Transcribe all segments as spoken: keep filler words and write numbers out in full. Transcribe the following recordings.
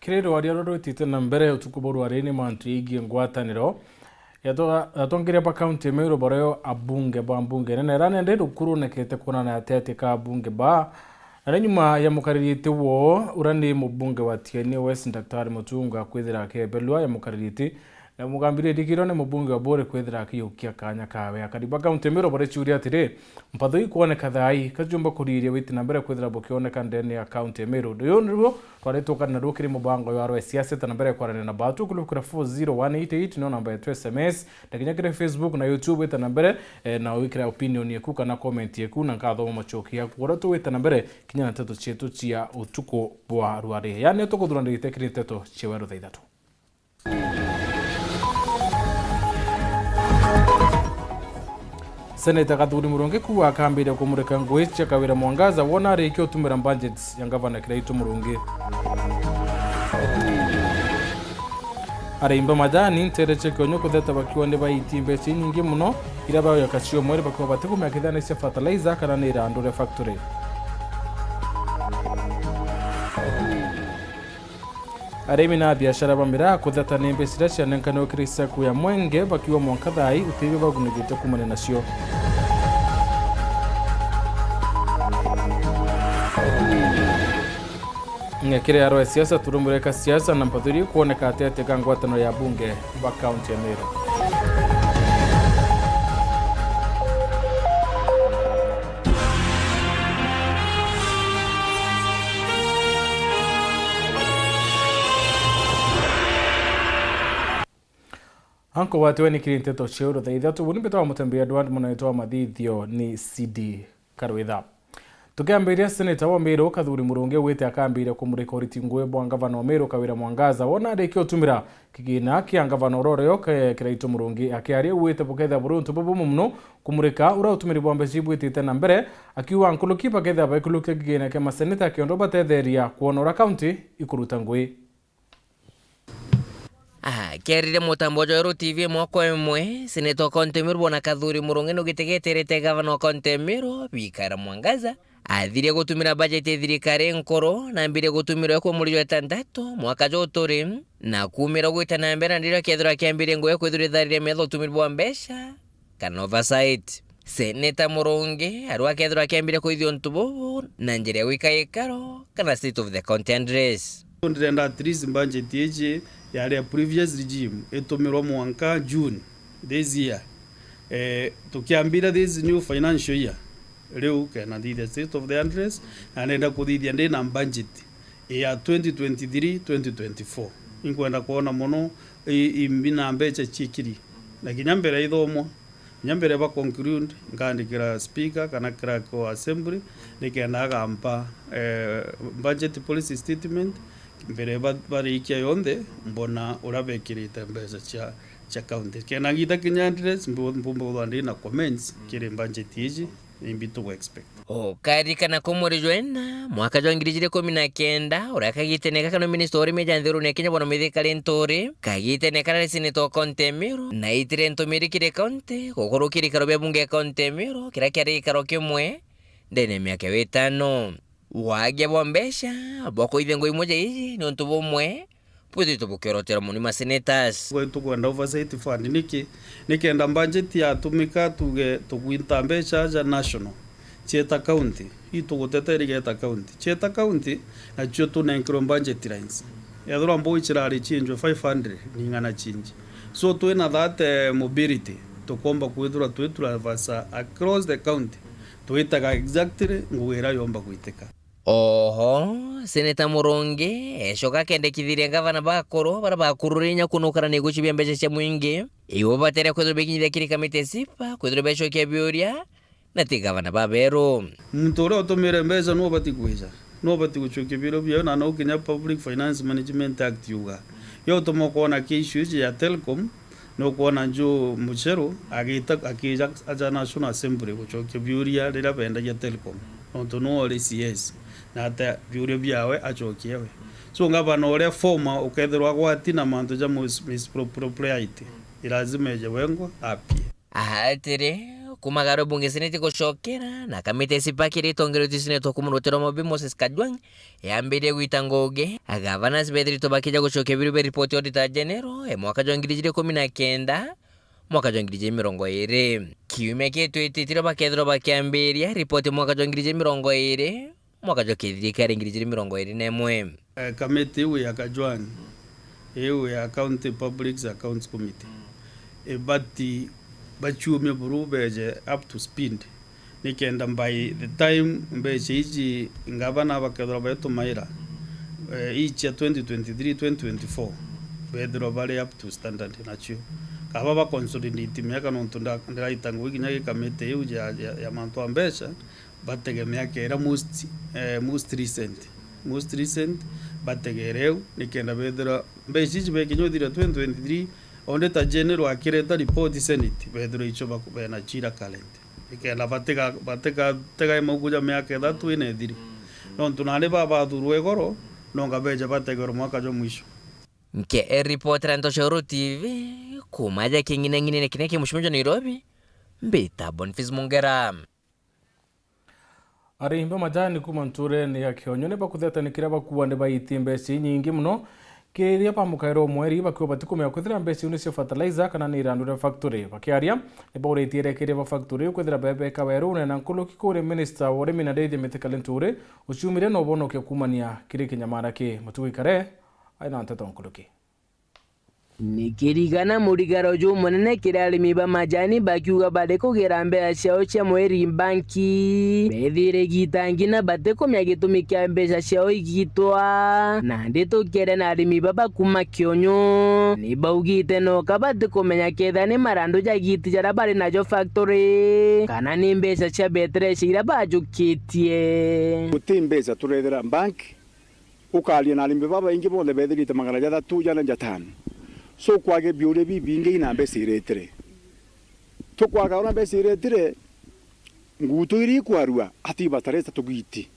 Kiri rwaria ruria rwitite na mbere utuku bwa rwaria ni mantu jegii ngwataniro ya to-, atongeria ba kaunti ya Meru bario abunge ba mbunge nene iria nende rukurunekete kwonana ati ati ka abunge ba. Na ni nyuma ya mukariri iti woo, uria ni mubunge wa Tigania West, Daktari Mutunga, kwithira akebelua ya mukariri iti, na mugambirie ndikirwa ni mubunge wa Buri kwithira akijukia kanya kawe. Akari ba kaunti ya Meru baricuria atiri, mpatho ikwoneka thaa ii, kaciumba kuriria witi na mbere kwithira bukioneka ndene ya kaunti ya Meru. Uyu niruo twari tukari naruo kiri mubango jwa Arua Siasa. Ita na mbere kwarania na batu kulukira four zero one eight eight, no namba yetu S M S, na kinya kiri Facebook na YouTube. Ita na mbere, eh, na wikire opinion yeku kana comment yeku, na nkathoma macoki yaku. Uria tuwita na mbere kinya na nteto cietu cia utuku bwa rwaria. Yani, tukuthura ndigite kiri nteto cia weru thaa ithatu. Seneta Kathuri Murungi kuuga akambiria kumurika ngui cia Kawira Mwangaza wona arikia utumira budget ya ngavana Kiraitu Murungi. Arimi ba majani ntere cia Kionyo kutheta bakiuga ni baitie mbeca inyingi mono iria baoya kacio mweri bakiuga batikumenya kethira ni cia fertilizer kana ni irandu ria factory. Arimi na abiashara ba miraa kutheta ni mbeca iria cianenkanirwe kiri sacco ya Mwenge, bakiuga mwanka thaa ii gutibio bagunigite kumania nacio. Ng'ekere arwa siasa turumureka siasa na mpathuri kwoneka ati ati ka ngwataniro ya bunge ba kaunti ya Meru. Anko watiwe ni kiri nteto cia uru thaa ithatu, buni mbitwa mutemberia Edward, mwana witwa wa mathithio ni C D Karwitha. Tukiambiria, seneta wa Meru Kathuri Murungi augite akambiria kumurika uriti ngui bwa ngavana wa Meru Kawira Mwangaza wona arikia utumira kigina kia ngavana uria urio ke-, Kiraitu Murungi. Akiaria augite bukethira buri untu bubumu mono kumurika uria utumiri bwa mbeca ibwitite na mbere, akiuga nkuruki bakethira baikulukia kigina kia maseneta kiondo batetheria kwona uria kaunti ikuruta ngui. Akiarire mutambo jwa Weru T V mwaka umwe, seneta wa kaunti ya Meru bwana Kathuri Murungi nugite geterete gavana wa kaunti ya Meru Kawira Mwangaza athirie gutumira bajeti ya thirikari nkuru na ambire gutumirwa kwa mweri jwa itantatu mwaka juu turi, na kumira gwita na mbere na ndirio kethirwa akiambirie ngugi kwithirwa ithariria metha utumiri bwa mbeca kana oversight. Seneta Murungi arua akethirwa akiambire kwithia untu bubu na njira ya gwika gikaro kana state of the county address. Ndirenda at least budget iji yari ya previous regime itumirwe mwanka June this year. Eh, tukiambira this new financial year, riu kena nthithia state of the address, na nenda kuthithia ndi na budget ya twenty twenty-three, twenty twenty-four. Inkwenda kwona mono i-, imbi na mbeca ciikiri. Na kinya mbere ithomwa, kinya mbere ba conclude, nkaandikira speaker kana clerk wa assembly, nikenda agampa, eh, budget policy statement, mbere ba-, barikia yonthe, mbona uria bekirite mbeca cia, cia county. Kenda ngita kinya address, mbu-, mbumba kwithirwa ndi na comments kiri budget iji, imbi tugu expect. Ukaririkana ku mweri jwa ina, mwaka jwa ngiri ijiri ikumi na kenda, uria kagitene gaka no minista wa urimi ja nthigurune ya Kenya bwana Mithika Linturi, kagitene karia ari seneta wa kaunti ya Meru, na aitire ntumiri kiri kaunti, gukurukira ikaro bia bunge ya kaunti ya Meru, kiria kiari gikaro kimwe ndene ya miaka ya witano. Wagia bwa mbeca bwa kuithia ngui imwe ja iji ni untu bumwe bwithitwe bukiorotera mono ni masenators. Tukwenda oversight fund niki? Nikenda budget yatumika, tuge tugwinta mbeca ja national cieta county, ituguteteria igeta county. Cieta county, nacio tunenkerwe budget lines. Ethirwa mbugi cirari cinjwe five hundred, ni ing'ana cinji. So, twina that, eh, mobility, tukomba kwithirwa twi traverse across the county, twitaga exactly ngugi iria yomba gwitika. Oho, Seneta Murungi ecoka akendekithiria ngavana bakuru baria bakururinya kunukara na iguci bia mbeca cia mwingi, ibo batere kwithirwa bikinyithia kiri kamiti ya sipa kwithirwa becokia biuria, na ti gavana baberu. Muntu uria utumire mbeca nu ubati kwija, nu ubati gucokia biuria biawe, na no kinya Public Finance Management Act yuga. Yo utuma ukoona ki issue iji ya Telcom, nukwona Joe Mucheru agita, akija aja National Assembly gucokia biuria riria bendagia Telcom, nontu nu ori C S, na ate biuria biawe acokie we. So, ngavana uria former ukethirwa agwati na mantu ja mis-, mispropriety, ni lazima eje wengwa apie. Atiri, Kuma Garu bunge seneti gucokera, na kamiti ya CPAC iria itongeretue seneta wa Kumurutira Mobi Moses Kajwang' yambirie gwita ngugi, gavanas bethiritwe bakija gucokia biru bia ripoti ya Auditor General ya mwaka jwa ngiri ijiri ikumi na kenda, mwaka jwa ngiri ijiri mirongo iiri. Kiumia kitwitite bakethirwa bakiambiria ripoti mwaka jwa ngiri ijiri mirongo iiri, mwaka jwa kithirikari ngiri ijiri mirongo iiri na imwe. Eh, kamiti iu ya Kajwang', iu ya County Public Accounts Committee, ibati baciumie buru beje up to speed, nikenda by the time mbeca iji ngavana bakethirwa baitumaira, eh, ii cia twenty twenty-three, twenty twenty-four, bethirwa bari up to standard nacio. Kaba ba consolidate miaka, nontu nda-, ndiraita ngugi kinya gi kamiti iu ya, ya, ya mantu a mbeca, batege miaka iria most, eh, most recent, most recent, bategere iu, nikenda bethirwa mbeca iji bekinya uthira twenty twenty-three, Auditor General akireta report Senate, bethirwa icio baku-, bena cira current. Nikenda batiga-, batiga-, tigae mauku ja miaka ithatu ina ithiri. Nontu nandi babathurwa igoro, nonga beja bategerwe mwaka jwa mwisho. Nke e ripotera Ntoshoro T V, kuma ja king'inang'inene kiria ki mucimo jwa Nairobi, mbita Boniface Mungera. Arimi ba majani kuma nturene ya Kionyo ni bakutheta ni kiria bakuua ni baiti mbeca inyingi mono kiria bamukaira o mweri, bakiuga batikumenya kwithira mbeca iu ni cia fertilizer kana ni irandu ria factory. Bakiaria, ni bauritie erekeria ba factory iu kwithira bebeka werune na nkuruki kuria minista wa urimi na ndithia Mithika Linturi uciumire na ubonokia kuumania kiri kinyamara ki. Mutugi Kare aina nteto nkuruki. Ni kirigana murigaro jumunene kiri arimi ba majani bakiuga bari kugira mbeca ciao cia mweri mbanki, bethire igitangi na batikumenya gitumi kia mbeca ciao igitwa. Nandi tukiaria na arimi baba kuma Kionyo, ni baugite noka batikumenya kethira ni marandu ja giti jaria bari najo factory, kana ni mbeca cia betereca iria bajukitie. Guti mbeca turethera mbanki. Ukaria na arimi babaingi bonthe bethirite magana jathatu jana jatano. So, kwage biuria bibingi ina mbeca iretire. Tukwaga uria mbeca iretire, ngutu iria ikwarua, ati ibataresa tugiti.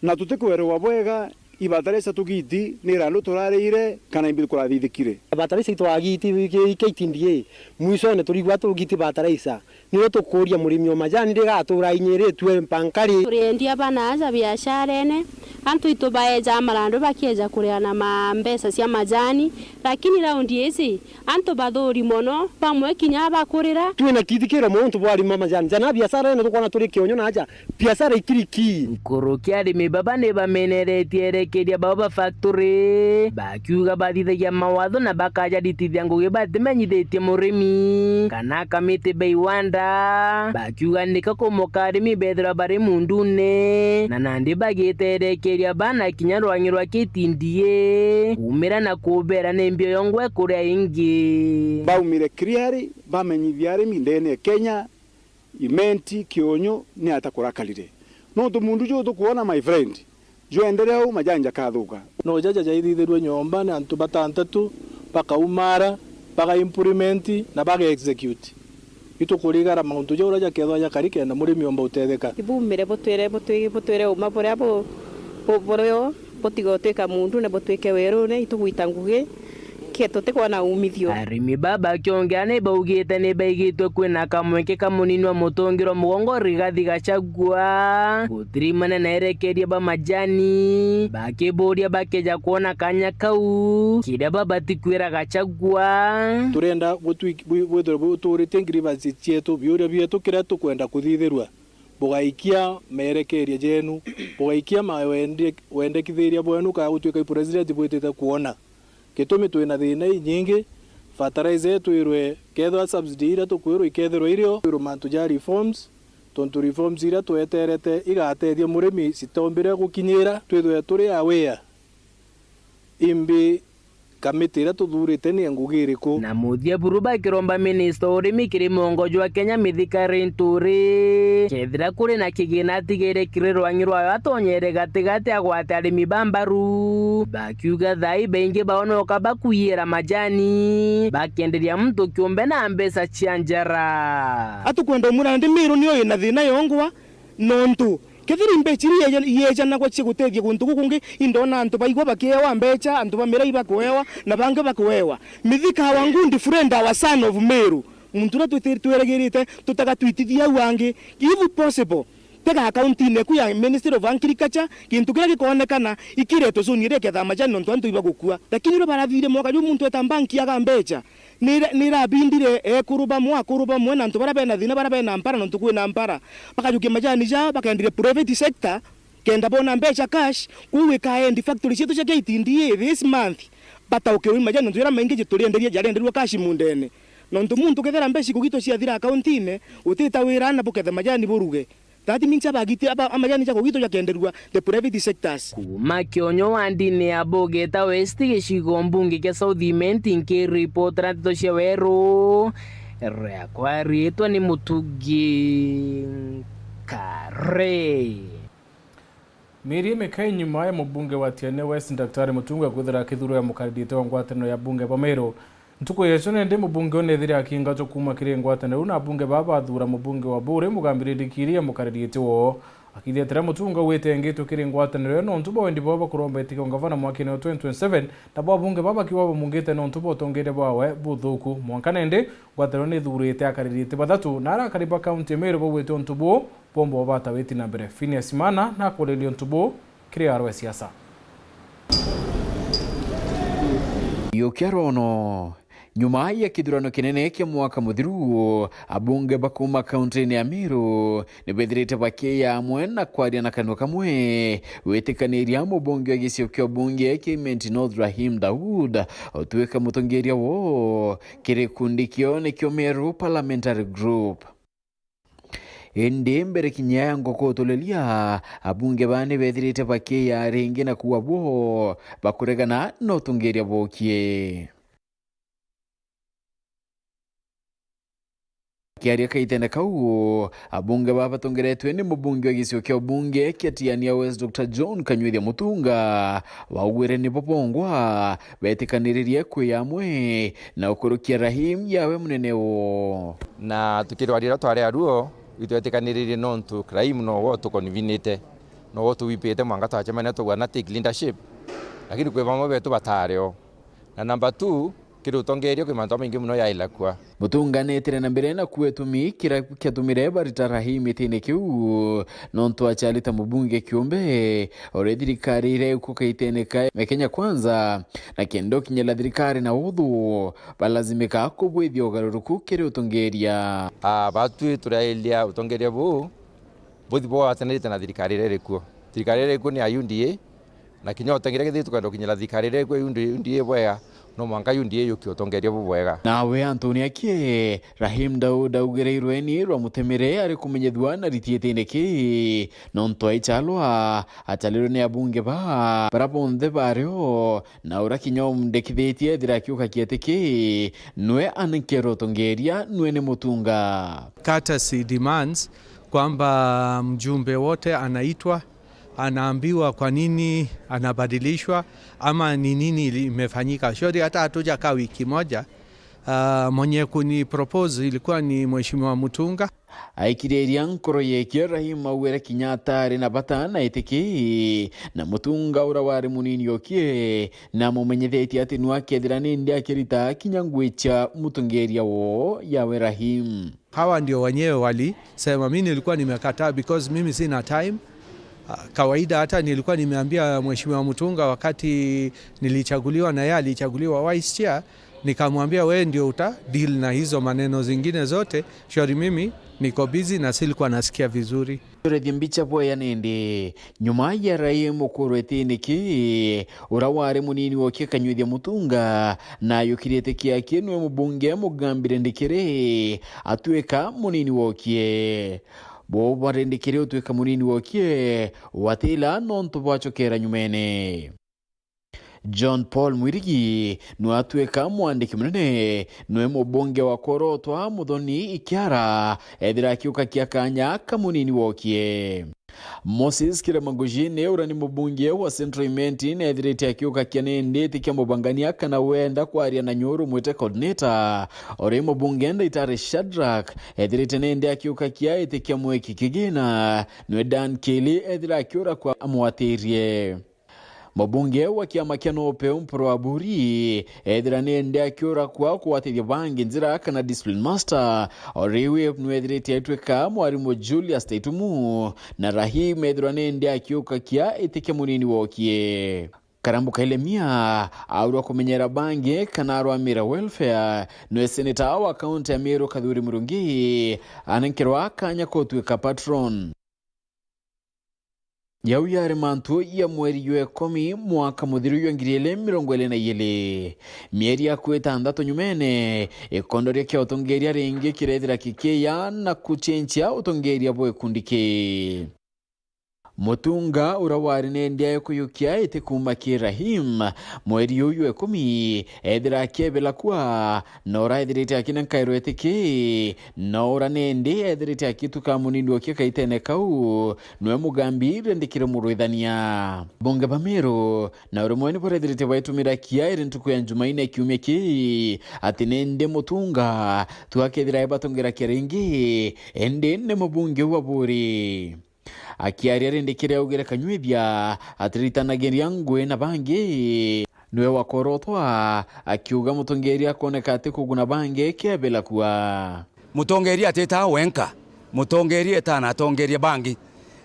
Na tutikwerwa bwega, ibataresa tugiti ni randu turarire kana imbi kurathithikire. Bataresa itwagiti ki-, K T D A, mwishone turigwa tugiti bataresa. Nirio tukuuria murimi o majani rigatuura inyiritue mpankari. Turiendia bana aja biasharene, antu itu baeja marandu bakieja kuriana ma mbeca cia majani, lakini raundi ici antu bathuri mono, bamwe kinya bakurira. Twina kithikiro muntu bwarima majani. Jana biasharene tukwona turi Kionyo na aja biashara ikiriki. Nkuruki arimi baba ni bameneretie erekeria bao ba factory, bakiuga bathithagia mawatho na bakajaritithia ngugi batimenyithitie murimi kana kamiti bei wanda, bakiuga nika kumuka arimi bethirwa bari mundune, na nandi bagiterekeria bana kinya rwang'i rwa K T D A, kumira na kubera ni mbio yongwe kuria ingi. Baumire clearly, bamenyithia arimi ndene ya Kenya, Imenti, Kionyo, ni ata kurakarire. Nontu mundu juu tukwona, my friend, jwendere au, majani jakathuka. No jaja jaithithirue nyomba ni antu batantatu, bakaumara, baga implement na baga execute. Itukurigara mauntu jau uria jakethwa jakari kenda murimi omba utetheka. Ibumire butwire, butwi-, butwire uma buria bu-, bu-, burio. Butiga utwika mundune, butwike werune, itugwita ngugi, ke tutikwona umithio. Arimi baba kiongea ni baugite ni baigitwe kwina kamweke ka munini wa mutungiro mugongo Rigathi Gachagua gutirimana na erekeria ba majani, bakiburia bakeja kwona kanya kau kiria babati kwira Gachagua. Turenda butwi-, bwi-, bwithirwe buturite grievances cietu, biuria bietu, kiria tukwenda kuthithirua. Bugaikia merekeria jenu, bugaikia mawende-, wendekithiria bwenu kana gutwika i president bwitite kwona. Gitumi twina thina inyingi, fertilizer itwirwe kethirwa subsidy iria tukwirwa ikethirwa irio, twirwe mantu ja reforms, tontu reforms iria tweterete igatethia murimi citombire gukinyira, twithwe turi aware. Imbi kamiti iria tuthurite ni ya ngugi iriku? Na muthia buru bakiromba minista wa urimi kiri muongo jwa Kenya Mithika Linturi, kethira kuri na kigina atigire kiri rwang'i rwayo atonyere gatigati agwate arimi ba mbaru, bakiuga thai baingi bao noka bakuiyira majani, bakenderia muntu kiumbe na mbeca cia njara. Atukwenda umwira nandi Miru niyo ina thina yongwa, nontu kethira imbeca iria ieja-, iejanagwa cia gutethia guntu gukungi, indona antu baigwa bakiewa mbeca, antu ba mirai bakuewa, na bangi bakuewa. Mithika, our good friend, our son of Meru, Muntu uria twiti-, twirigirite tutagatwitithia au angi, if possible, tega akaunti-ini eku ya Ministry of Agriculture, gintu kiria gikoonekana ikiretwe zone iria ikethaa majani, nontu antu ibagukua. Lakini uria barathire mwaka juu muntu eta mbanki aga mbecha, nira-, nirabindire ekuru bamwe, akuru bamwe, na antu baria bena thina, baria bena mpara, nontu kwina mpara, bakajukia majani jao, bakendire private sector, kenda bona mbecha cash, kwou ikaendi factory cietu cia K T D A this month, batauke wi majani, nontu jaria maingi jiturienderia, jarenderua cash mundene. Nontu muntu ukethera mbecha ikugitwa ciathira akaunti-ini, utita wira na buketha majani buruge. That means abagiti-, aba-, amajani ja kugitwa jakenderua the private sectors. Kuuma Kionyo wandini ya Bugeta West, gicigo mbunge kia South Imenti, nkiripotera nteto cia weru, riakwa riitwa ni Mutugi Nkare. Mieri imikai nyuma ya mubunge wa Tiania West, Daktari Mutunga kwithira akithurwa ya mukaririte wa ngwataniro ya bunge bwa Meru, ntuku ya icio nindi mubunge uyu nethire akingatwa kuuma kiri ngwataniro iu, na abunge baa bathura mubunge wa Buuri Mugambi Rindikiri ya mukaririte woo. Akithiatira Mutunga witengitwe kiri ngwataniro iyo nontu bwa wendi bwao bwa kuromba itike ungavana mwakene wa twenty twenty-seven, na bwa abunge baa bakiuga bamungite nontu bwa utongeria bwawe buthuku. Mwanka nindi ngwataniro nithurite akaririte bathatu, na arakari ba kaunti ya Meru baugite untu buu bomba ubata witi na mbere. Phineas Imana nakuririe untu buu kiri arwa siasa. Yukia Rono. Nyuma ya kithurano kinene kia mwaka muthiru, abunge ba kuuma kaunti-ini ya Meru nibethirite bakiya amwe na kwaria na kanua kamwe gwitikaniria mubunge wa gicigo kia ubunge kia Imenti North, Rahim Daud, utuika mutongeria woo kiri gikundi kiao nikio Meru Parliamentary Group. Indi mbere kinya ya nguku utuliria, abunge baa nibethirite bakiya ringi na kuuga boo bakuregana na utongeria bookie. Akiaria kaitene kau, abunge baa batongeretwe ni mubunge wa gicigo kia ubunge kia Tiania West, Doctor John Kanyuithia Mutunga, baugwire nibo bongwa betikaniririe kwi amwe na ukurukia Rahim yawe munene woo. Na tukirwaria uria twari aruo, itwetikaniririe nontu Rahim nowe utukonvinite, nowe utuwipite mwanka twacemania tugwa na take leadership, lakini kwi bamwe betu batari o. Na number two, kiri utongeria kwi mantu jamaingi mono yaila kua. Mutunga netire na mbere na kuetumi kira kiatumire barita Rahim itine kiu, nontu acari ta mubunge kiumbe, ore thirikari iria ikuka itene ka ya Kenya Kwanza, na kenda ukinyira thirikari na uthu, balazimika kubwithia ugaruruku kiri utongeria. Ah, batwi turailia utongeria buu buthi bwatanirite na thirikari iria iri kuo. Thirikari iria iri kuo ni ya U D A, na kinya utongeria kethira tukwenda gukinyira thirikari iria iri kuo ya U D A bwega, no mwanka U D A yukie utongeria bubwega. Nawe Anthony Akie, Rahim Daud augire irweni rwa mutemere ari kumenyethua na ritiitine ki, nontu aichalwa, achalirwe ni abunge baa, bara bonthe bario, na ura kinya umndikithitie ethira akiuka kiete ki, nwe anenkerwe utongeria, nwe ni Mutunga. Courtesy demands kwamba mjumbe wote anaitwa, anaambiwa kwa nini anabadilishwa ama ni nini ili-, imefanyika. Shauri hata hatujakaa wiki moja, ah, mwenye kuni propose ilikuwa ni Mheshimiwa Mutunga. Aikiriria nkoro yekie Rahim augwire kinya atari na bata na itiki, na Mutunga ura wari munini okie, na amumenyethetie ati nwa kethira nindi akirita kinya ngui cia mutongeria woo yawe Rahim. Hawa ndio wenyewe walisema, mimi nilikuwa nimekataa because mimi sina time. Ah, kawaida hata nilikuwa nimeambia Mheshimiwa Mutunga wakati nilichaguliwa na yeye alichaguliwa vice chair, nikamwambia, "Wewe ndio uta deal na hizo maneno zingine zote, shauri mimi niko busy," na silikuwa nasikia vizuri. Turethie mbicha bweya nindi. Nyuma ya Rahim ukurwa itini ki, ura wari munini wokie Kanyuithia Mutunga, na ayukirite kiaki nwe mubunge Mugambi Rindikiri, atuika munini wokie. Bo ba Rindikiri utuika munini wokie, watila nontu bwachokera nyumene. John Paul Mwirigi nwe atuika mwandiki munene, nwe mubunge wa Korotwa Muthoni Ikiara, ethira akiuka kia kanya ka munini wokie. Moses Kirema Ngujine, ura ni mubunge wa Central Imenti, nethirite akiuka kia nindi iti kia mubangania kana wenda kwaria na nyuru mwite coordinator. Uri mubunge Ndaitari Shadrack, ethirite nindi akiuka kia iti kia mweki kigina, nwe Dan Kili ethira akiura kwa amwatirie. Mubunge wa kiama kia NOPEU Mpuru Aburi ethira ni ende akiura kwa kugwatithia bangi njira kana discipline master, o riu nwethirite aitwika mwarimu Julius Taitumu, na Rahim ethirwa ni ende akiuka kia iti kia munini wokie. Karambu Kailemia aurwa kumenyera bangi kana arwamira welfare, nwe seneta wa kaunti ya Meru Kathuri Murungi anenkerwa kanya kutwika patron. Jau yari mantu ya mweri jwa ikumi mwaka muthiru jwa ngiri ili mirongo ili na ili. Mieri ya kwitantatu nyumene, ikondoria kia utongeria ringi kirethira kikiya na kuchenchia utongeria bwa gikundi ki. Mutunga ura wari nendi ayo kuyukia iti kuuma ki Rahim, mweri uyu jwa ikumi, ethira akiebela kwa, na ura ethirite akina nkairwa iti ki, na ura nendi ethirite akituka munini wokie kaitene kau, nwe mugambi rendikire murwithania. Bunge ba Meru, na urimwe ni burethirite baitumira kia iri ntuku ya Njumaine kiumia ki, ati nendi mutunga, tu akethira ebatongera kia ringi, indi ni mubunge wa Buri. Akiaria rindi kiria augire Kanywithia atiritanagiria ngui na bangi, niwe wakorotwa akiuga mutongeria akoneka ati kuguna bangi kiebela kua. Mutongeria atitaa wenka, mutongeria etaa na atongeria bangi,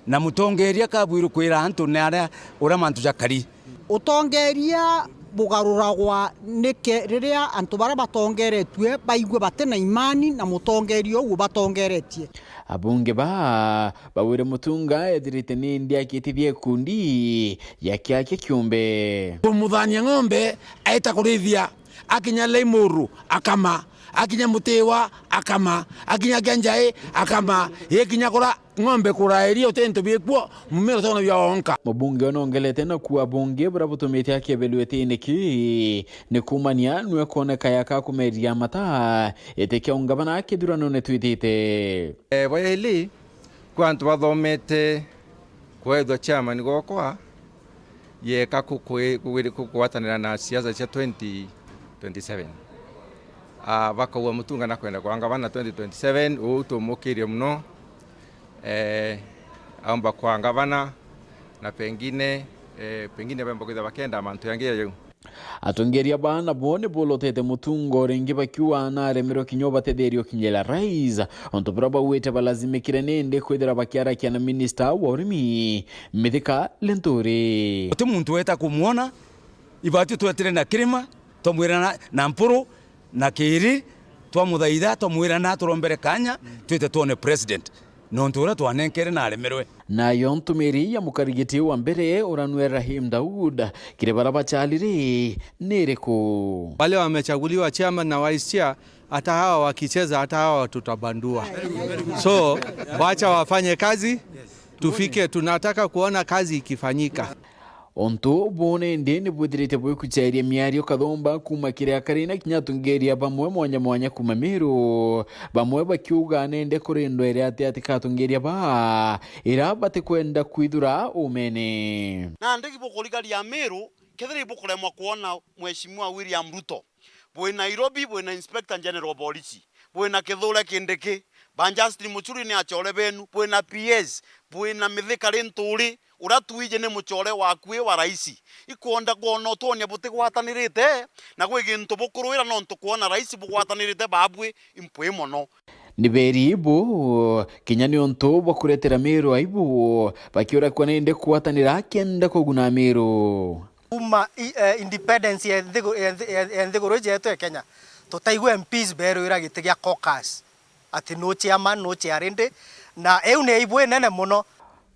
na mutongeria kabwiru kwira antu ni aria uria mantu jakari. Utongeria bugaruragwa nike riria antu baria batongeretue baigue bati na imani na mutongeria uu ubatongeretie. Abunge ba bawire Mutunga ethirite nindi akitithia gikundi ya kiake kiumbe. Kumuthania ng'ombe aita kurithia, akinya Laimuru akama, akinya Mutiwa akama, akinya Kianjai akama, ikinya kura ng'ombe kuraeria uti into biikuo, mumera utona bia onka. Mubunge onongelete na kuuga bunge buria butumite akiebelua itini ki ni kuumania nwe koneka yaka kumeria mata iti kia ungavana kithuranone twitite. Eh, bwa ili, kwa antu bathomete kwethwa chairman gwakwa, yeka kukwi-, kugwiri-, kugwatanira na siasa cia twenty twenty-seven. Ah, bakaua Mutunga na kwenda kwa ngavana twenty twenty-seven, uu tumukirie muno. Eh, aumba kwa ngavana, na pengine, eh, pengine bemba kwithira bakenda mantu yangi ya jau. Atongeria baa nabo ni bulotete Mutunga o ringi bakiuga naremerwe kinya ubatetheria ukinyira rais, untu buria bauite balazimikire nindi kwithira bakiarakia na minista wa urimi, Mithika Linturi. Guti muntu weta kumwona, ibati twetire na kirima, twamwira na, na mpuru, na kiri, twamuthaitha, twamwira na turombere kanya, twite twone president. Nontu uria twanenkere naremerwe. Nayo ntumiri ya mukarigiti wa mbere uria nwe Rahim Daud, kiri baria bacalire ni iriku? Wale wamechaguliwa chairman na vice chair, hata hawa wakicheza, hata hawa tutabandua. So, wacha wafanye kazi, tufike, tunataka kuona kazi ikifanyika. Untu buu nindi ni bwithirite bwikucheria miario kathumba kuuma kiri akari na kinya atongeria bamwe mwanya mwanya kuuma Meru, bamwe bakiuga nindi kuri ndwere ati ati ka atongeria baa ira batikwenda kwithura umene. Nandi bukurigaria Meru, kethira ibukuremwa kwona Mheshimiwa William Ruto, bwi Nairobi, bwi na Inspector General of Police, bwi na Kithure Kindiki, ba Justin Muturi ni achore benu, bwi na P S, bwi na Mithika Linturi, uria twiji ni muchore waku wi wa raisi. Ikwenda kwona utwonia butigwatanirite, na gwi gintu bukuruira nontu kwona raisi bugwatanirite babwi impwi mono. Ni beri ibu, kinya ni untu bwa kuretera Meru aibu, bakiura kwa nindi kugwatanira kenda kuguna Meru. Kuma i-, eh, independence ya nthigu-, ya nthi-, ya, ya nthiguru iji yetu ya Kenya, tutaigua M Ps berwira giti gia caucus, ati no chairman, no chair rindi, na iu ni aibu inene muno.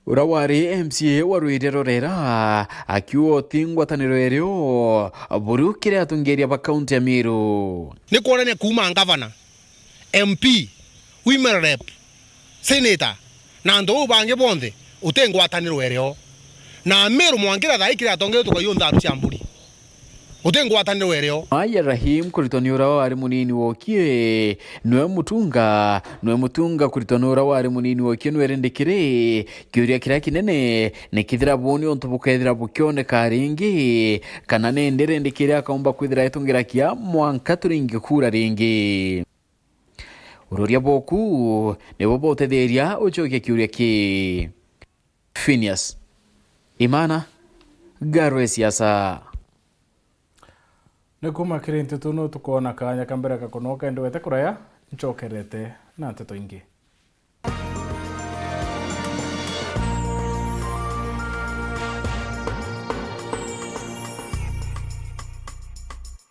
Uria wari M C A wa Rwiri Rorera akiuga uti ngwataniro irio buru kiri atongeria ba kaunti ya Meru. Ni kwonania kuuma ngavana, M P, women rep, senator, na antu bau bangi bonthe, uti ngwataniro irio. Na Meru mwangira thaa ii kiri atongeria tukaiyua ntharu cia mburi. Uti ngwataniro irio. Aya Rahim kuritwa ni uria wari munini wokie, nwe Mutunga, nwe Mutunga kuritwa ni uria wari munini wokie, nwe rindi kiri kiuria kiria kinene, ni kithira buni untu bukethira bukioneka ringi, kana ni ndi rindi kiria akaumba kwithira aitungirakia mwanka turingi kura ringi? Ururia boku nibo butetheria ucokia kiuria ki. Phineas Imana, Ngarwe siasa. Ni kuma kiri nteto no tukoona kaanya ka mbere ga kunoka, indi wete kuraya, ncokerete na nteto ingi.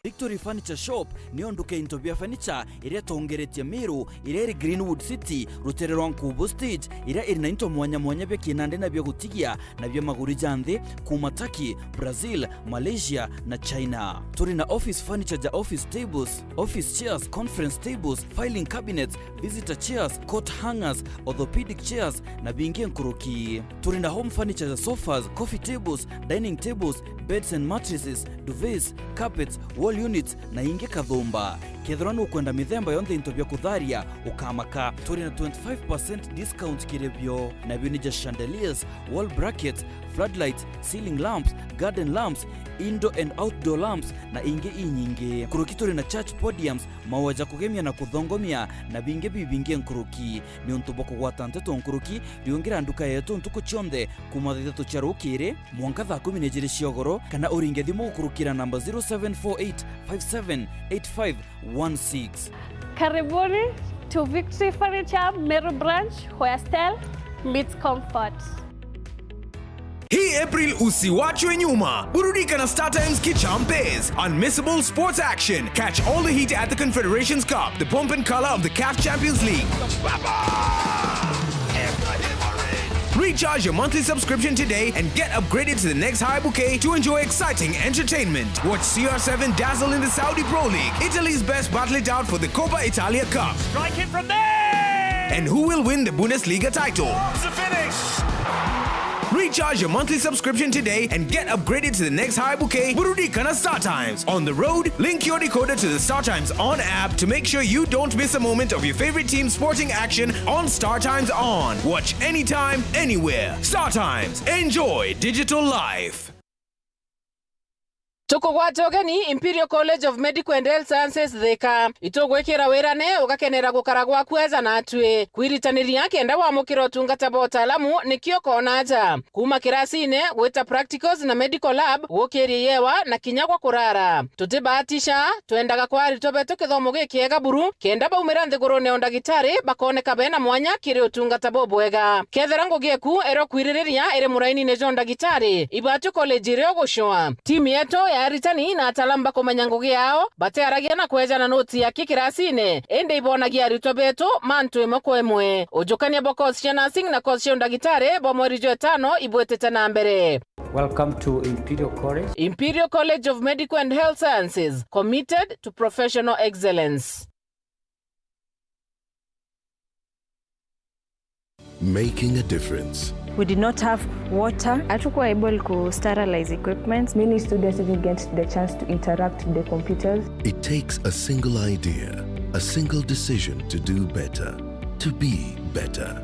Victory Furniture Shop niyo nduka ya into bia furniture iria itongeretie Meru, iria iri Greenwood City, rutere rwa Nkubu Stage, iria iri na into mwanya mwanya bia kinandi na bia gutigia na bia maguri ja nthi, kuuma Turkey, Brazil, Malaysia na China. Turi na office furniture ja office tables, office chairs, conference tables, filing cabinets, visitor chairs, coat hangers, orthopedic chairs na bingi nkuruki. Turi na home furniture ja sofas, coffee tables, dining tables, beds and mattresses, duvets, carpets, wall units na ingi kathumba. Kethirwa nukwenda mithemba yonthe into bia kutharia, ukamaka. Turi na twenty-five percent discount kiri bio. Nabio ni ja chandeliers, wall brackets, floodlights, ceiling lamps, garden lamps, indoor and outdoor lamps na ingi inyingi. Nkuruki turi na church podiums, maua ja kugemia na kuthongomia na bingi bibingi nkuruki. Niuntu bwa kugwata nteto nkuruki, riungira nduka yetu ntuku cionthe kuuma thaa ithatu cia rukiri mwanka thaa kumi na ijiri cia ugoro, kana uringe thimu gukurukira namba zero seven four eight five seven eight five one six. Karibuni to Victory Furniture Meru Branch, where style meets comfort. Hii April usiwachwe nyuma. Burudika na StarTimes Kichampes. Unmissable sports action. Catch all the heat at the Confederations Cup, the pomp and color of the CAF Champions League. Recharge your monthly subscription today and get upgraded to the next high bouquet to enjoy exciting entertainment. Watch C R seven dazzle in the Saudi Pro League, Italy's best battle it out for the Coppa Italia Cup. Strike it from there! And who will win the Bundesliga title? What's the finish? Recharge your monthly subscription today and get upgraded to the next high bouquet. Burudika na StarTimes. On the road, link your decoder to the StarTimes On app to make sure you don't miss a moment of your favorite team's sporting action on StarTimes On. Watch anytime, anywhere. StarTimes. Enjoy digital life. Tukugwata ugeni Imperial College of Medical and Health Sciences Thika. Itugwikira wirane ugakenera gukara gwaku eja na atwi. Kwiritaniria kenda wamukira utungata bwa utaalamu nikio koona aja. Kuuma kirasine, gwita practicals na medical lab, gukiria yewa na kinya gwa kurara. Tutibatisha, twendaga kwa aritwa betu kithomo gikiega buru, kenda baumira nthigurune ya undagitari bakooneka bena mwanya kiri utungata bubwega. Kethira ngugi eku ero kwiririria iri murainine jwa undagitari, ibatwi college iria ugucua. Timu yetu ya aritani na ataalamu bakumenya ngugi yao, batearagia na kwejana noti ya ki kirasine, indi ibonagia aritwa betu mantu imwe kwa imwe. Ujukania bwa course cia nursing na course cia undagitari bwa mweri jwa itano ibwitite na mbere. Welcome to Imperial College. Imperial College of Medical and Health Sciences, committed to professional excellence. Making a difference. We did not have water. Hatukuwa able ku sterilize equipments. Many students didn't get the chance to interact with the computers. It takes a single idea, a single decision to do better, to be better.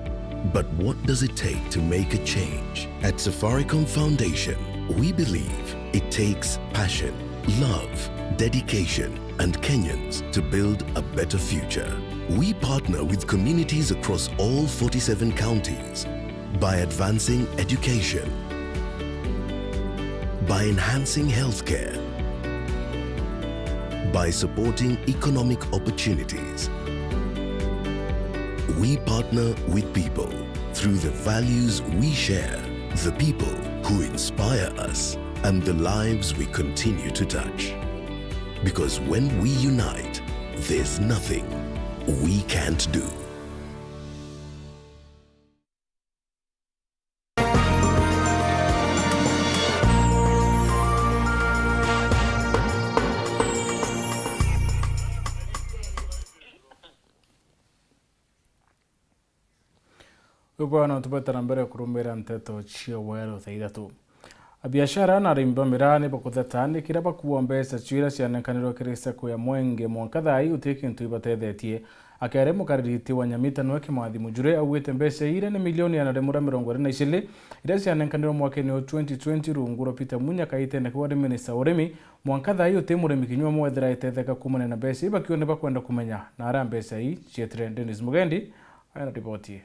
But what does it take to make a change? At Safaricom Foundation, we believe it takes passion, love, dedication, and Kenyans to build a better future. We partner with communities across all forty-seven counties by advancing education, by enhancing healthcare, by supporting economic opportunities. We partner with people through the values we share, the people who inspire us, and the lives we continue to touch. Because when we unite, there's nothing we can't do. Ugwa no tubwete na mbere kurumira nteto cia weru thaa ithatu. Abiashara na arimi ba miraa ni bakutheta ni kiria bakuua mbeca cio iria cianenkanirwe kiri sacco ya Mwenge mwanka thaa ii uti kintu ibatethetie. Akiaria mukariri ti wa Nyamita nwe Kimathi Mujure augite mbeca iria ni milioni igana rimwe ria mirongo iri na iciri iria cianenkanirwe mwakene wa twenty twenty rungu rwa Peter Munya kaitene kau ari minista wa urimi. Mwanka thaa ii uti murimi kinya umwe ethira aitetheka kuumania na mbeca ii, bakiuga ni bakwenda kumenya na aria mbeca ii cietire. Dennis Mugendi aina riboti ii.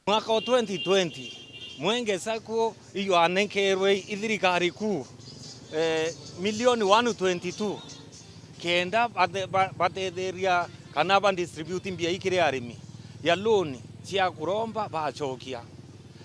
Mwaka wa twenty twenty, Mwenge Sacco iyo anenkerwe i thirikari kuu, eh, milioni one twenty two, kenda bate-, ba-, batetheria kana ba distribute mbia ikiri arimi ya loan cia kuromba bacokia.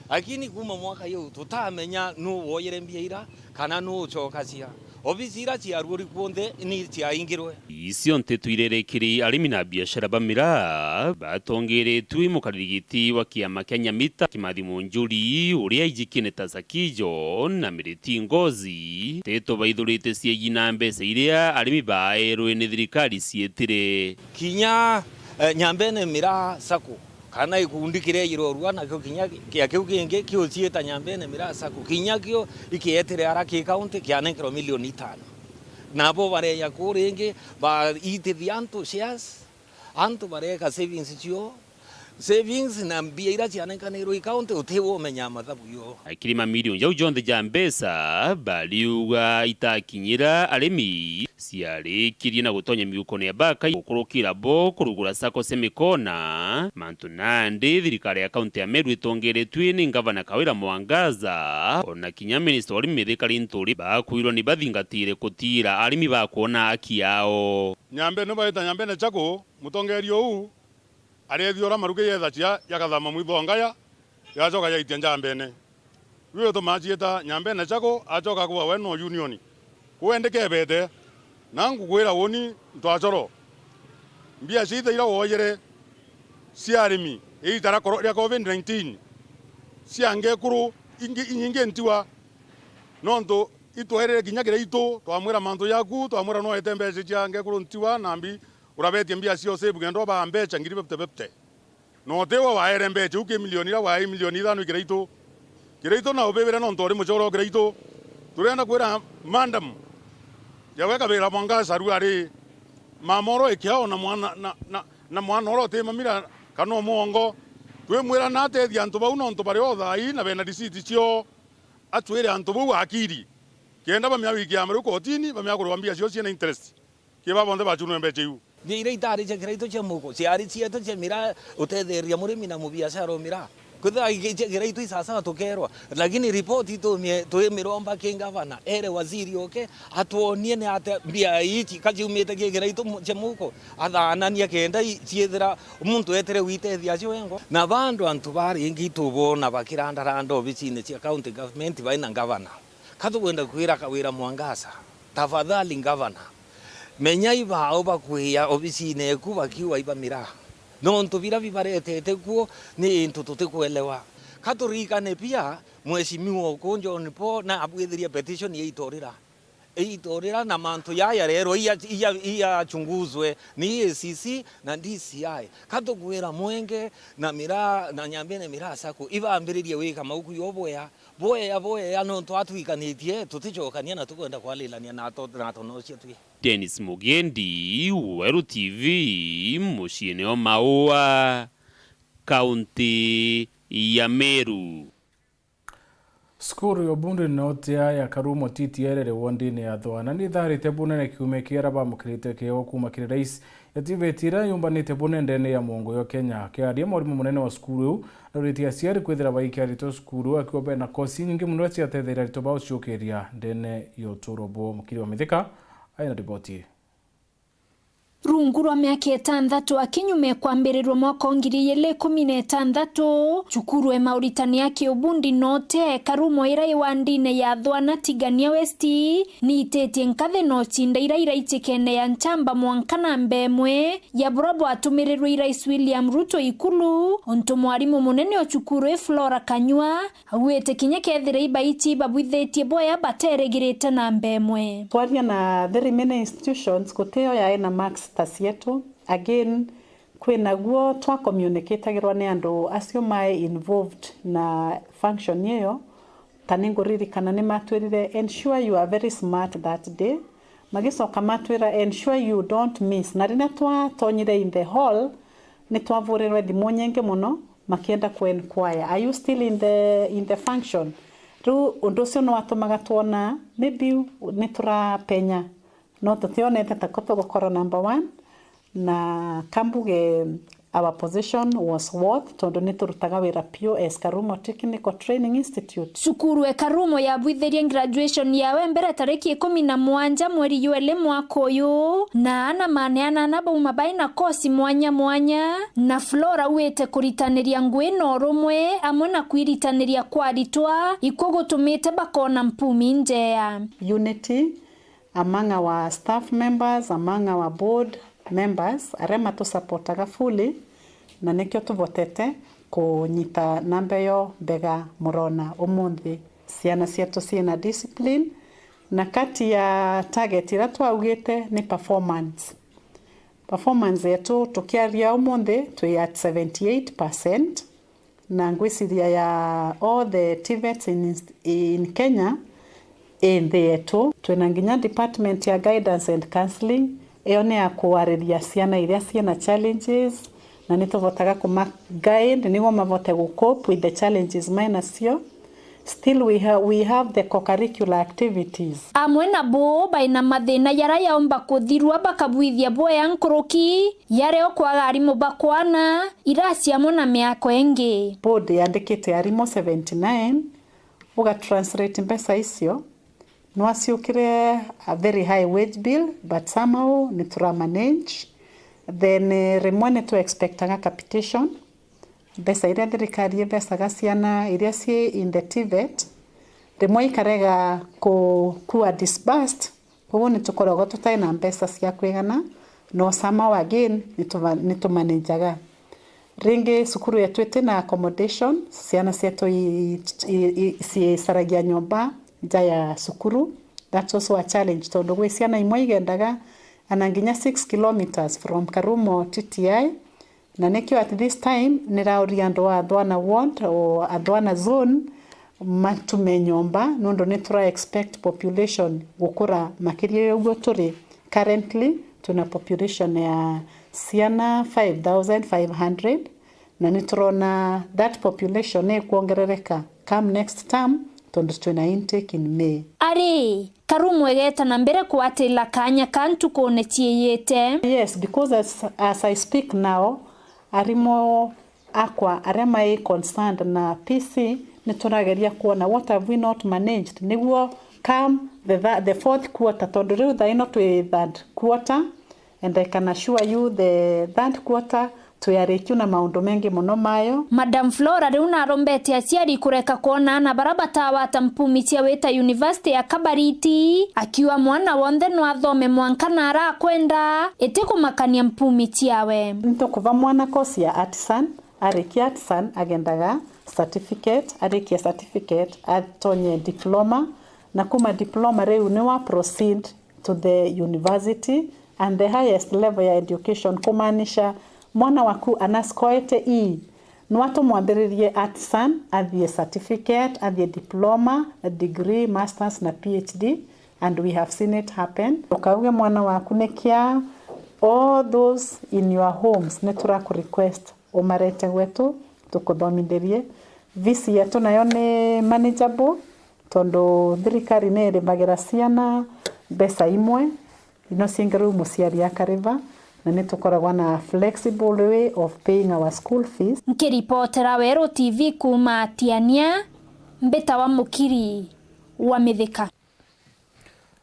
Lakini kuma mwaka yu tutamenya nu woyere mbia ira kana nu ucokacia. Obisi ira ciaruuri kuonthe ni ciaingirwe. Icio nteto irerikiri arimi na biashara ba miraa batongeretue i mukariri giti wa kiama kia Nyamita Kimathi Munjuri, uria aijikine ta Sakijo na Miriti Ngozi, nteto baithurite ciegi na mbeca iria arimi baaerwe ni thirikari cietire. Kinya, eh, Nyambene Miraa Sacco, kana gikundi kiria irorua nakio kinya kia kiu kingi kiuciita Nyambene Miraa Sacco, kinya kio ikietire ara ki county kianenkerwa milioni itano. Nabo bareja kuu ringi, baitithia antu shares, antu bareka savings cio, savings na mbia iria cianenkanirwe i county, utiwe umenya mathabu yo. Akiri mamilioni jau jonthe ja mbeca bariuga itakinyira arimi, ciarikirie na gutonya miukone ya bakai gukurukira bo kurugura sacco cia mikona, mantu nandi thirikari ya kaunti ya Meru itongeretue ni ngavana Kawira Mwangaza, ona kinya minista wa urimi Mithika Linturi bakwirwa ni bathingatire kutira arimi bakwona aki yao. Nyambe ni baita Nyambene Sacco, mutongeria uu areethia uria maruge yethacia yakathama mwitho ngaya, yacoka yaitia Njambene. Riu itumaciita Nyambene Sacco, acoka kuwa we no union. Kuu endi kebete, na ngukwira uni ntwacoro. Mbia ciitha iria woyere cia arimi iita ria koro-, ria covid nineteen, cia ngekuru ingi, inyingi ntiwa, nontu itwairire kinya Kiraitu, twamwira mantu jaku, twamwira no ete mbeca cia ngekuru ntiwa, nambi urabetie mbia cio save kenda ubaa mbeca ngiri fifty fifty. Na utiwe waere mbeca iu ki milioni iria waai milioni ithano i Kiraitu. Kiraitu na ubibire nontu uri mucoro o Kiraitu. Turenda kwira madam, yawe Kawira Mwangaza riu ari mamoro ikiao na mwana, na, na, na mwana uria uti mamira kana umwongo. Twimwira na atethia antu bau nontu bari o thaai na bena receipt cio. Atwire antu bau akiri. Kenda bamia wikia riu kotini, bamia kurwa mbia cio ciina interest. Ki ba bonthe bachunwe mbeca iu. Mbia iria itari cia Kiraitu cia muko, ciari cietu cia miraa, utetheria murimi na mubiashara o miraa. Kwithira cia Kiraitu i sawasawa tukerwa, lakini ripoti itumie twimiromba ki ngavana, ere waziri oke, atwonie ni atia mbia ici ka ciumite ki Kiraitu mu-, cia muko, athanania kenda i-, ciithira muntu etire gwitethia acio wengwa. Na bando antu baringi tubona bakirandaranda obicine cia county government baina ngavana. Ka tukwenda kwira Kawira Mwangaza, tafadhali ngavana, menya ibao bakwia obisine eku bakiuga iba miraa. Nontu bira bibaretete kuo ni into tutikwelewa. Ka turirikane pia, mheshimiwa uku John Paul na abwithirie petition ya itorira. Itorira na mantu yaya rero iya, iya, iyachunguzwe ni E A C C na D C I. Ka tukwira Mwenge na miraa, na Nyambene Miraa Sacco, ibambiririe wika mauku yo bwea. Bwea, bwea, nontu atwikanitie, tuticokania na tukwenda kwarirania na to-, na tonocia twi. Dennis Mugendi, Weru T V, muciine o Maua, kaunti ya Meru. Cukuru ya Ubundi North ya Karumo T T L iri wondini ya Thwana ni itharite bunene kiumia kia aria bamukirite kiego kuuma kiri rais. Yativeti iria yumbanite bune ndene ya Mungu yo Kenya. Akiaria mwarimu munene wa cukuru iu, nauritie aciari kwithira baikia aritwa cukuru iu akiuga bena kosi nyingi mono iria ciatetheria aritwa bao ciukiria ndene ya uturo bwao. Mukiri wa Mithika aina riboti ii. Rungu rwa miaka itantatu akinyuma kwambirirwa mwaka wa ngiri igiri ikumi na itantatu, cukuru e mauritani ya kiubundi North e Karumo iria i wandine ya Thwana Tigania West, niititie nkathi na ucinda iria iraicikene ya nchamba mwanka namba imwe ya buria bwatumirirwe i Rais William Ruto ikulu, untu mwarimu munene o cukuru i Flora Kanyua augite kinya kethira ibaici ibabwithitie bwea baterigirite namba imwe. Twaria na the remaining institutions, gutio yae na marks ta cietu. Again, kwinaguo twa communicatagirwa ni andu acio mai involved na function iyo. Ta ninguririkana ni matwirire, "Ensure you are very smart that day." Magicoka matwira, "Ensure you don't miss." Na riria twatonyire in the hall, ni twavurirwe thimu nyingi mono makienda ku inquire, "Are you still in the, in the function?" Riu undu ucio ni watumaga twona maybe ni turapenya, no tutionete ta ko tugukorwo number one. Na kambuge Our position was worth, tondu ni turutaga wira piu as Karumo Technical Training Institute. Cukuru e Karumo yabwithirie graduation yawe mbere tariki ikumi na mugwanja mweri jwa iri mwaka uyu, na aana maneanana bauma baina kosi mwanya mwanya, na Flora auite kuritaniria ngui na urumwe amwe na kwiritaniria kwa aritwa ikwo gutumite bakona mpumi njeya. Unity among our staff members, among our board members, aria matusapotaga fully, na nikio tuvotete kunyita namba iyo mbega murona umunthi. Ciana cietu ciina discipline, na kati ya target iria twaugite ni performance. Performance yetu tukiaria umunthi twi at seventy eight percent, na ngwiciria ya all the TVETs in, in Kenya i nthi yetu. Twina nginya department ya guidance and counselling, iyo ni ya kwariria ciana iria ciina challenges, na ni tuvotaga kuma guide niguo mavote gu cope with the challenges mai nacio. Still we, ha we have the co-curricular activities. Amwe na buu, baina mathina jaria jaumba kuthirua bakabwithia bwea nkuruki jaria ukwaga arimu ba kwana, irasi amwe na miako ingi. Board yandikite arimu seventy nine, uga translate mbeca icio, nwaciukire a very high wage bill, but somehow ni tura manage. Then eh, rimwe ni tu expectaga capitation, mbeca iria thirikari ithecaga ciana iria cii in the TVET, rimwe ikarega ku, kuwa disbursed, koguo ni tukoragwa tutai na mbeca cia kwigana, no somehow again ni tuva, ni tumanejaga. Ringi cukuru yetu itina accommodation, ciana cietu i, i, i, ciicaragia nyomba nja ya cukuru. That's also a challenge, tondu gwi ciana imwe igendaga ana nginya six kilometres from Karumo TTI, na nikio at this time nirauria andu a Athwana ward o Athwana zone matume nyomba, nondu ni tura expect population gukura makiria ya uguo turi. Currently twina population ya ciana five thousand five hundred, na ni turona that population ni ikwongerereka come next term, tondu twina intake in May. Ari, Karumo igeta na mbere kwatila kanya ka ntukune ciiyite. Yes, because as, as I speak now, arimu akwa aria mai concerned na P C, ni turageria kwona what have we not managed, niguo come the, the, the fourth quarter, tondu riu thaino twi third quarter, and I can assure you the third quarter twi arikiu na maundu mengi muno mayo. Madam Flora riu narombete aciari kureka kwona aana bara batawata mpumi cia wita University ya Kabariti, akiuga mwana wonthe no athome mwanka na arakwenda, iti kumakania mpumi ciawe. Nitukuva mwana course ya artisan, arikia artisan agendaga certificate, arikia certificate atonye diploma, na kuma diploma riu ni wa proceed to the university and the highest level ya education, kumaanisha mwana waku anascoete ii, nwa tumwambiririe artisan, athie certificate, athie diploma, degree, masters na PhD, and we have seen it happen. Ukauge mwana waku ni kia, all those in your homes ni turaku request umarete gwetu tukuthomithirie. Fees yetu nayo ni manageable, tondu thirikari ni irimagira ciana mbeca imwe, ino ciingi riu muciari akariva, na ni tukoragwa na flexible way of paying our school fees. Nkiripotera Weru TV kuuma Tiania, mbitawa Mukiri wa Mithika.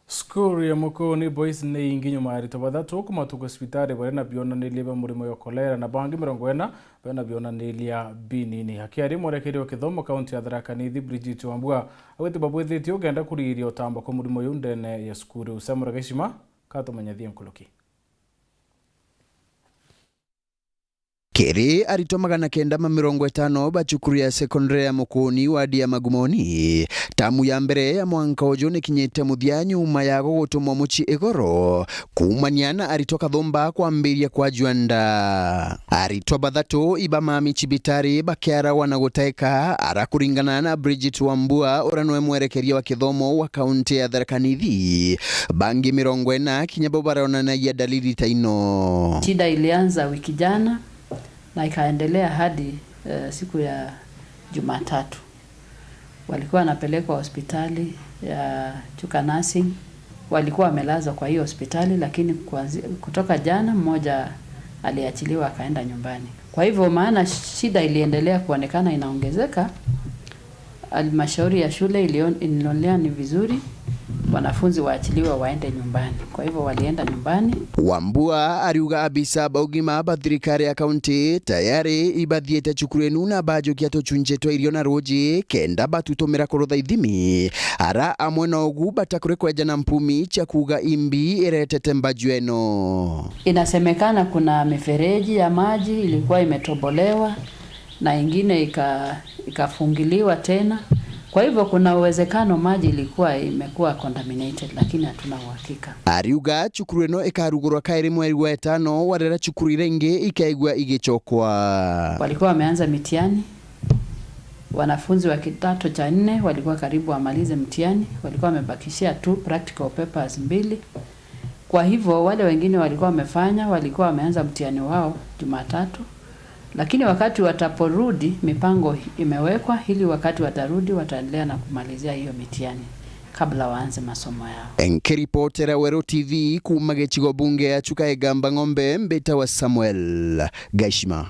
Cukuru ya Mukuni Boys ni ingi nyuma ya aritwa bathatu kumatuka cibitari baria na bionaniria bia murimo ya kolera na bangi mirongo ina bena bionaniria binini. Akiaria mwerekeri wa kithomo kaunti ya Tharaka Nithi, Bridget Wambua, augite babwithitie ugenda kurigiria utamba kwa murimo uyu ndene ya cukuru. Samuel Gashima katumenyethie nkuruki. Kiri aritwa magana kenda ma mirongo itano ba cukuru ya sekondari ya Mukuni, wadi ya Magumoni, tamu ya mbere ya mwanka uju nikinyite muthia nyuma ya gugutumwa mucii igoro, kuumania na aritwa kathumba kwambiria kwajua nda. Aritwa bathatu iba mami cibitari bakiaragwa na gutaika, ara kuringana na Bridget Wambua, uria niwe mwerekeria wa kithomo wa kaunti ya Tharaka Nithi. Bangi mirongo ina kinya bo baronanagia dalili ta ino. Shida ilianza wiki jana na ikaendelea hadi, eh, siku ya Jumatatu. Walikuwa wanapelekwa hospitali ya Chuka Nursing. Walikuwa wamelazwa kwa hiyo hospitali, lakini kuanzi-, kutoka jana mmoja aliachiliwa akaenda nyumbani. Kwa hivyo, maana shida iliendelea kuonekana inaongezeka, halmashauri ya shule ilion-, ilionelea ni vizuri wanafunzi waachiliwe waende nyumbani. Kwa hivyo, walienda nyumbani. Wambua ariuga abisa ba ugima ba thirikari ya kaunti tayari ibathiite cukuru inu na bajukia tucunji twa irio na ruji kenda batutumira kurutha ithimi. Ara amwe na ugu batakuri kweja na mpumi cia kuuga imbi iretete mbaju eno. Inasemekana kuna mifereji ya maji ilikuwa imetobolewa na ingine ika-, ikafungiliwa tena. Kwa hivyo kuna uwezekano maji ilikuwa imekuwa contaminated, lakini hatuna uhakika. Ariuga cukuru ino ikarugurwa kairi mweri wa itano, warera cukuru iria ingi ikaigua igicokwa. Walikuwa wameanza mitihani. Wanafunzi wa kidato cha nne walikuwa karibu wamalize mtihani, walikuwa wamebakishia tu practical papers mbili. Kwa hivyo, wale wengine walikuwa wamefanya, walikuwa wameanza mtihani wao Jumatatu. Lakini wakati wataporudi, mipango imewekwa ili wakati watarudi, wataendelea na kumalizia hiyo mitihani kabla waanze masomo yao. Nkiripotera Weru T V kuuma gicigo bunge ya Chuka Igamba Ng'ombe, mbitawa Samuel Gaishima.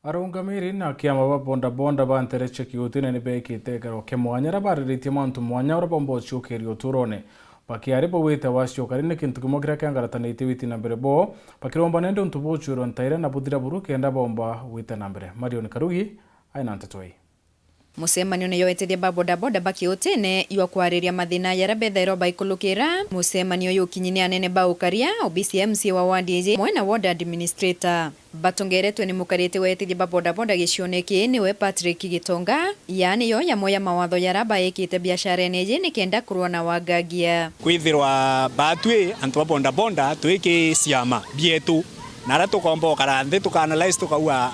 Arungamiri na kiama ba bodaboda ba ntere cia Kiutine ni beekite ikaro kia mwanya aria bariritie mantu mwanya uria bomba uciukiria uturone. Bakiari bauite wacio ukari ni kintu kimwe kiria kiangaratanitie witi na mbere bo, bakiromba nende untu bucwirwe ntaire na buthira buru kenda bomba wite na mbere. Marion Karugi aina nteto ii. Mucemanio ni yoetithia ba bodaboda ba Kiutine ywa kwariria mathina jaria bethairwa baikulukira. Mucemanio yukinyi ni anene ba ukaria, obisi ya M C A wa ward iji, amwe na ward administrator. Batongeretwe ni mukarite wa etithia ba bodaboda gicione kii niwe Patrick Gitonga, yaani yo yamwe ya mawatho jaria baikite biasharene iji ni kenda kurwa na wagagia. Kwithirwa batwi antu ba bodaboda twi ki ciama bietu, na aria tukomba ukara nthi tuka analyze tukauga,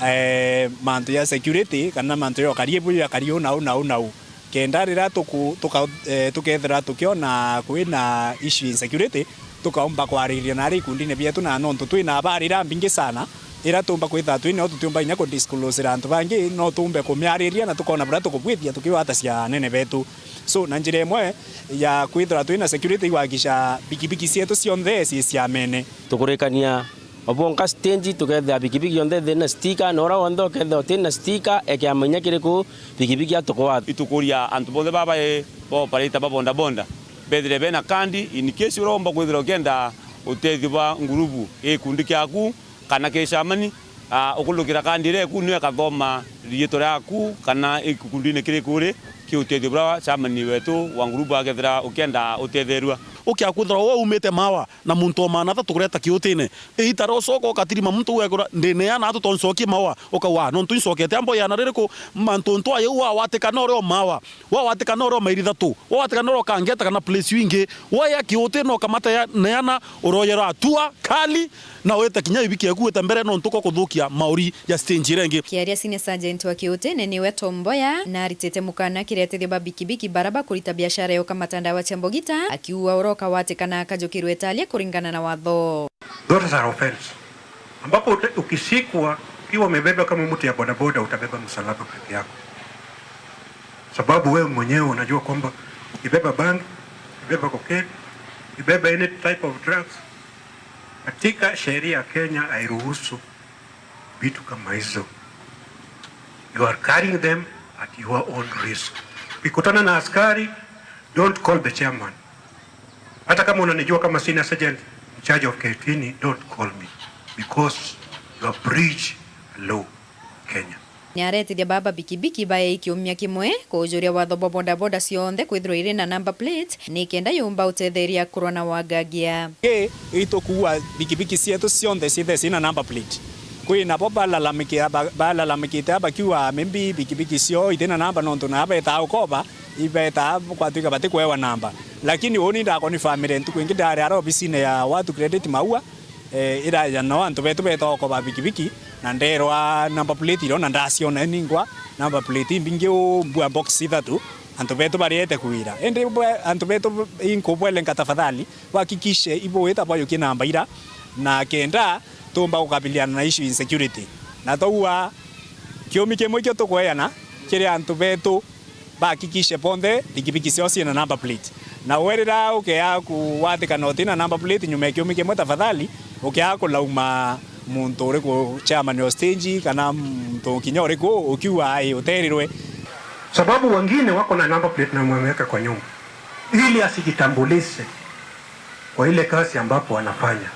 eh, mantu ja security kana mantu ja ukari bu jakari u na u na u na u. Kenda riria tuku-, tuka-, eh, tukethira tukiona kwina issue insecurity, tukaumba kwariria na aria ikundine bietu, na nontu twina abarira mbingi sana, iria tumba kwithira twina o tutiumba inya kudisclosera antu bangi, no tumbe kumiariria na tukona buria tukubwithia tukiwatacia anene betu. So, na njira imwe ya kwithira twina security, igwakisha pikipiki cietu cionthe ci ciamene. Tukurikania o bwonka stage, tukethira pikipiki yonthe ithiri na sticker, na uria wonthe ukethira uti na sticker, ekea manya kiriku pikipiki atukwata. Itukuria antu bonthe baba i ba operator ba bodaboda, bethire bena kandi, in case uria umba kwithira ukienda utethio bwa ngurubu, gikundi kiaku, kana ki chamani, ah, ukulukira kandi iria iku, niyo ikathoma riitwa riaku, kana gikundine kiriku uri, ki utethio buria chamani wetu wa ngurubu akethira ukienda utetherua. Ukia kwithirwa we umite Mawa, na muntu o maana athatu kureta Kiutine. Either ucoka ukatirima muntu ugekora, "Ndineana atu toncokie Mawa." Ukauga, "Ah, nontu incokete ambo yana ririku?" Mantu ntu ayo wawatikana uri o Mawa, wawatikana uri o mairi ithatu, wawatikana uri o Kangeta kana place ingi, waya Kiutine ukamata ya neana, uroyera atua kali, na wite kinya ibiki eku wite mbere nontu ko kuthukia mauri ya stage iria ingi. Kiaria Senior Sergeant wa Kiutine niwe Tom Mboya, na aritite mukana kiretithio ba bikibiki bara bakurita biashara ya ukamata ndawa cia mbogita, akiuga uroka watikana akajukirwe italia kuringana na watho. Those are offense. Ambapo uta-, ukishikwa ukiwa umebeba kama mtu ya bodaboda, utabeba msalaba peke yako. Sababu wewe mwenyewe unajua kwamba ukibeba bangi, ukibeba cocaine, ukibeba any type of drugs, katika sheria ya Kenya hairuhusu vitu kama hizo. You are carrying them at your own risk. Ukikutana na askari, don't call the chairman. Hata kama unanijua kama senior sergeant in charge of Kiutine, don't call me because you have breached a law in Kenya. Niaretithia baba bikibiki bae kiumia kimwe kujuria watho bwa bodaboda cionthe kwithirwa iri na number plate, ni kenda yumba utetheria kurwa na wagagia. Ki itukuua bikibiki cietu cionthe ciithe cina number plate. Kwina bo balalamiki-, ba-, balalamikite bakiuga maybe bikibiki cio itina namba nontu na betaa ukoba, ibetaa kwatwika batikwewa namba. Lakini uni ndakonifamire ntuku ingi ndari ara obisine ya Watu Credit Maua, eh, ira ya no antu betu beta ukoba bikibiki, na nderwa number plate iro na ndaciona ningwa number plate imbingi u mbua box ithatu, antu betu bariete kwira. Indi bwe-, antu betu inkubwelenka tafadhali, bwakikishe ibwita bwayukie namba ira, na kenda tumba gukabiliana na issue insecurity. Na twaua kiumi kimwe kio tukweana kiri antu betu bahakikishe bonthe pikipiki ciao ciina number plate. Na we rira ukea kuwatikana utina number plate nyuma ya kiumi kimwe, tafadhali Ukiaga kulauma muntu uriku chairman o stage kana muntu kinya uriku, ukiuga ai uterirwe. Sababu wengine wako na number plate na wameweka kwa nyumba ili asijitambulishe kwa ile kazi ambapo anafanya,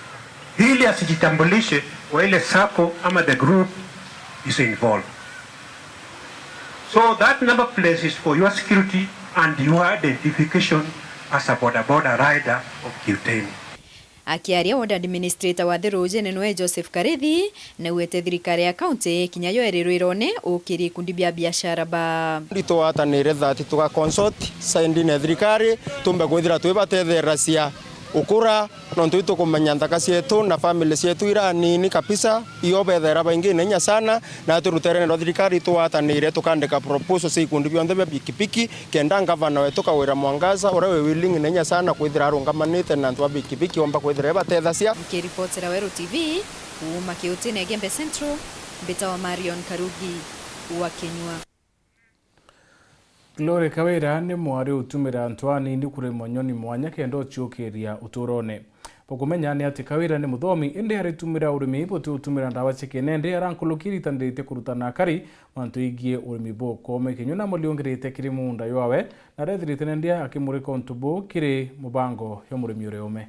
ili asijitambulishe kwa ile sacco ama the group is involved. So that number plate is for your security and your identification as a boda boda rider of Kiuteni. Akiaria ward administrator wa Thiruujene nwe Joseph Karithi, naugite thirikari ya county kinya yo iri rwirone ukiri ikundi bia biashara ba. Itwatanire that tuga consult side ne thirikari, tumbe kwithira twibatetheracia ukura, nontu itukumenya nthaka cietu na family cietu ira nini kabisa, io bethera baingi na inya sana, na turutere nero thirikari itwatanire tukandika proposal cia ikundi bionthe bia pikipiki, kenda ngavana wetu Kawira Mwangaza, uria wi willing na inya sana kwithira arungamanite na antu ba pikipiki, omba kwithira ebatethacia. Nkiripotera Weru T V, kuuma Kiutine Igembe Central, mbitawa Marion Karugi wa Kinyua. Glory Kawira ni mwari utumira antu anini kurima nyoni mwanya kenda uciukiria uturone. Bukumenya ni ati Kawira ni muthomi, indi aritumira urimi buti utumira ndawa cia kinende, arankulukiri itandiritie kurutana akari mantu igie urimi bukome kinyua na muliungirite kiri munda ywawe, na arethirite nendia akimurika untu bu kiri mubango ya murimi uria ume.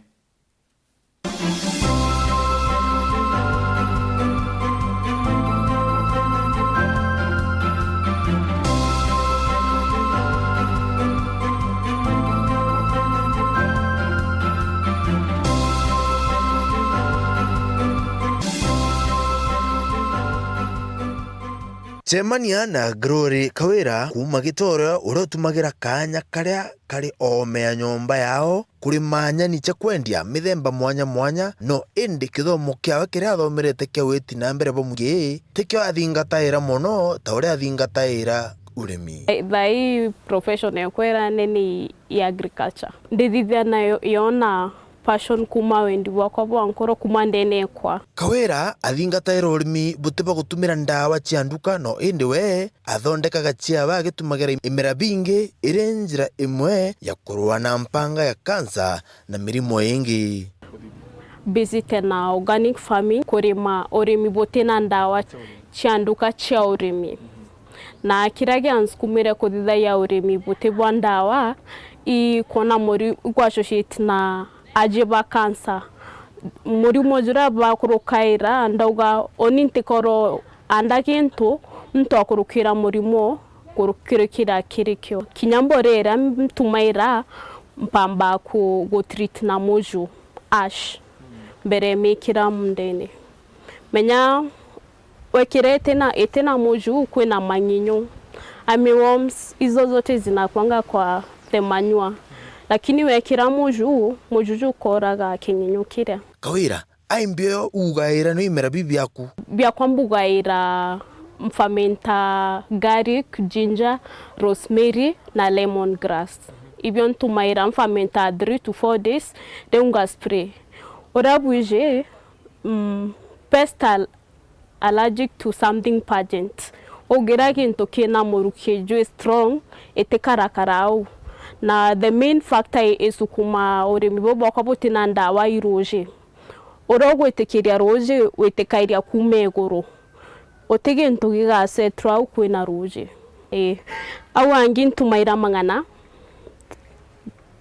Cemania na Glory Kawira kuuma Gitoria, uria utumagira kaanya karia kari oome ya nyomba yao kurima nyani cia kwendia mithemba mwanya mwanya, no indi kithomo kiawe kiria athomerete kia witi na mbere bwa mungi tikio athingataira mono ta uria athingataira urimi. Thaa ii profession yakwa iria nene ya agriculture. Ndithithia nayo yona passion kuuma wendi bwakwa bwa nkoro kuuma ndene ekwa. Kawira athingataira urimi buti bwa gutumira ndawa cia nduka, no indi we athondekaga ciawe agitumagira imera bingi, iri njira imwe ya kurua na mpanga ya kansa na mirimo ingi. Busy na organic farming, kurima urimi buti na ndawa cia nduka cia urimi. Na kiria giansukumire kuthithagia urimi buti bwa ndawa, i kwona muri-, i ku associate na aji ba cancer. Murimo juria bakurukaira, ndauga, oni ntikorwo anda gintu, muntu akurukira murimo kurukirikira kiri kio. Kinya mborera ntumaira, mpamba ku, gu treat na muju, ash, mbere mikira mundene. Menya wekira itina, itina muju kwina mang'inyu. Army worms, izo zote zinakuanga kwa the manure. Lakini wekira muju, muju jukoraga king'inyu kiria. Kawira, ai mbio ugaira no imera biu biaku? Biakwa mbugaira mfamenta garlic, ginger, rosemary na lemon grass. Ibio ntumaira mfamenta three to four days, riu nga spray. Uria bwiji, mm, pest al-, allergic to something pungent. Ugira gintu kina muruki jwi strong, itikarakara au. Na the main factor i-, isukuma urimi buu bwakwa butina ndawa i ruuji. Uria ugwitikiria ruuji, witikairia kuuma iguru. Uti gintu gigasetrwa au kwina ruuji. Ii. Au angi ntumaira mang'ana,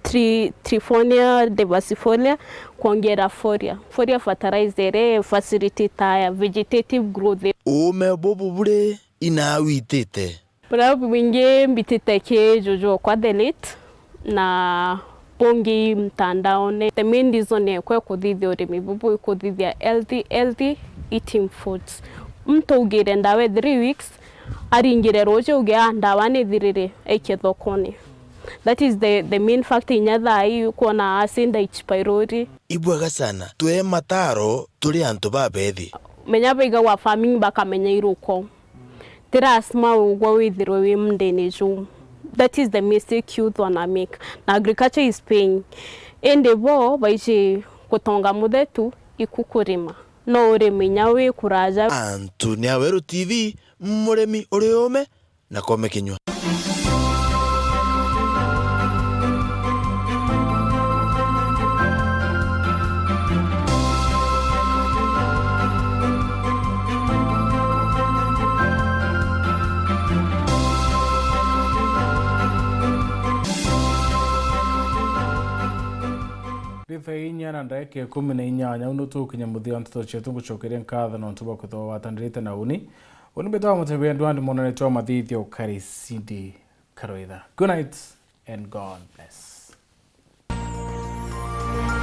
tri-, trifolia diversifolia, kwongera folia. Folia fertilizer iria facilitate vegetative growth. Uume bubu buri inawitite? Buria bwingi mbitite ki juju okwa the late, na bungi mtandaone. The main reason ekwe kuthithia urimi bubu ikuthithia healthy, healthy eating foods. Muntu ugire ndawa three weeks, aringire ruuji uge, "Ah, ndawa nithirire, aikie thokone." That is the, the main factor inya thaa ii ukwona acid H. pylori. Ibwega sana. Twe mataro turi antu babethi. Menya baiga wa farming bakamenya iruko. Ti lazima ugwe withirwe wi mundene juu. That is the mistake youth wana make. Na agriculture is paying. Indi bo baiji gutonga muthetu iku kurima. No urime inya wi kuraja. Antu ni Aweru T V, murimi uri ume na kome kinyua. Thaa inya na ndagika ikumi na inyanya, unu tukinya muthia wa nteto cietu. Ngucokeria nkatho nontu bwa kwithirwa watanirite na uni. Uni mbitwa Mutebia Edward, mwonanitwa wa mathithio Kari Cindy Karoitha. Good night and God bless.